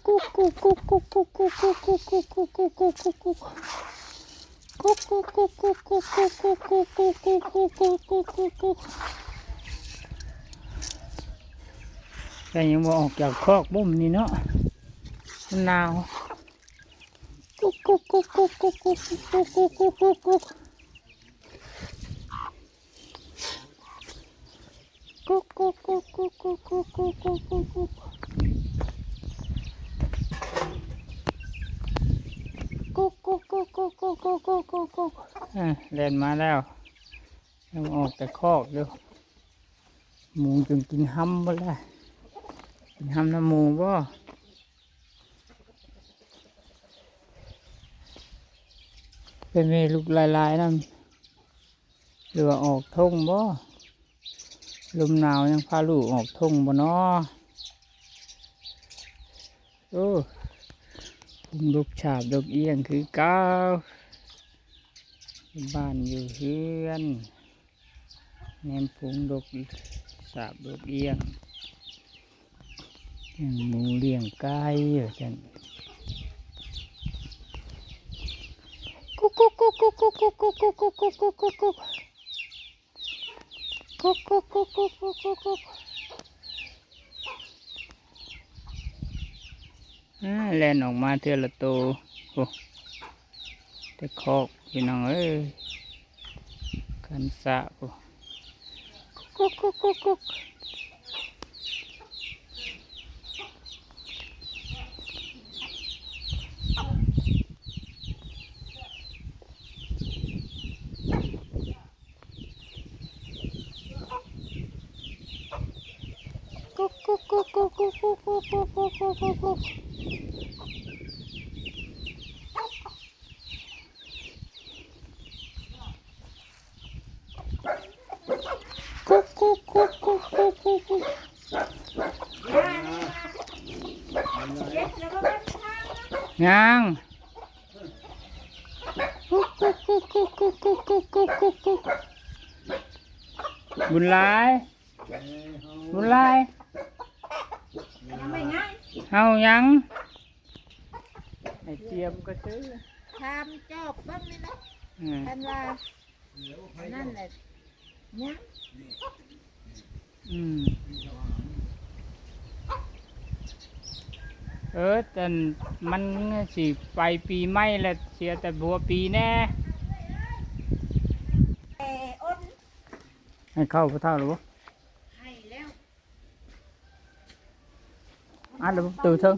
ກຸກກຸກກຸກກຸກ ກຸກກຸກກຸກກຸກ ກຸກກຸກກຸກ ແຕ່ຍັງບໍ່ອອກຈາກຄອກບຸ້ມນີ້ເນາະ ມັນໜາວ. ກຸກກຸກກຸກກຸກ ອ່າ ແລ່ນມາແລ້ວ ຍັງອອກແຕ່ຄອກຢູ່. ໝູຈຶ່ງກິນຮຳບໍ່ລະ ກິນຮຳນຳໝູບໍ່? ເປັນແມ່ລູກຫຼາຍໆນຳ ຫຼືວ່າອອກທົ່ງບໍ່? ລົມໜາວຍັງພາລູກອອກທົ່ງບໍ່ນໍ? ໂອ້ ພຸງດົກສາບດົກອຽງຄືເກົ່າ ບ້ານຢູ່ເຮືອນ ແນມພຸງດົກສາບດົກອຽງ ລ້ຽງໝູລ້ຽງໄກ່ວ່າຊັ້ນ. ກຸກກຸກກຸກກຸກ ກຸກກຸກກຸກກຸກ ກຸກກຸກກຸກ ກຸກກຸກກຸກ ອ່າ ແລ່ນອອກມາເທື່ອລະໂຕ. ໂອ້ ແຕ່ຄອກພີ່ນ້ອງເອີຍ ຄັນສະ ໂອ້ ກຸກກຸກກຸກກຸກ. ກຸກກຸກກຸກກຸກ ກຸກກຸກກຸກ ກຸກກຸກ ກຸກກຸກ ກຸກກຸກ ຍັງ ກຸກກຸກກຸກ ກຸກກຸກ ກຸກກຸກ ກຸກກຸກ ບຸນຫຼາຍ ບຸນຫຼາຍ ເຮົາຫຍັງ ໃຫ້ຕຽມກະຊື້ ຖາມຈອບເບິ່ງນີ້ແຫຼະ ເອີ ຄັນວ່າ ນັ້ນແຫຼະ ຍັງ ອືມ ເອີ ແຕ່ມັນຊິໄປປີໃໝ່ແລ້ວ ເສຍແຕ່ຫົວປີແດ່ ໃຫ້ເຂົ້າຜູ້ເຖົ້າແລ້ວບໍ່? ໃຫ້ແລ້ວ ອັດລະບໍ່? ຕູ້ເທິງ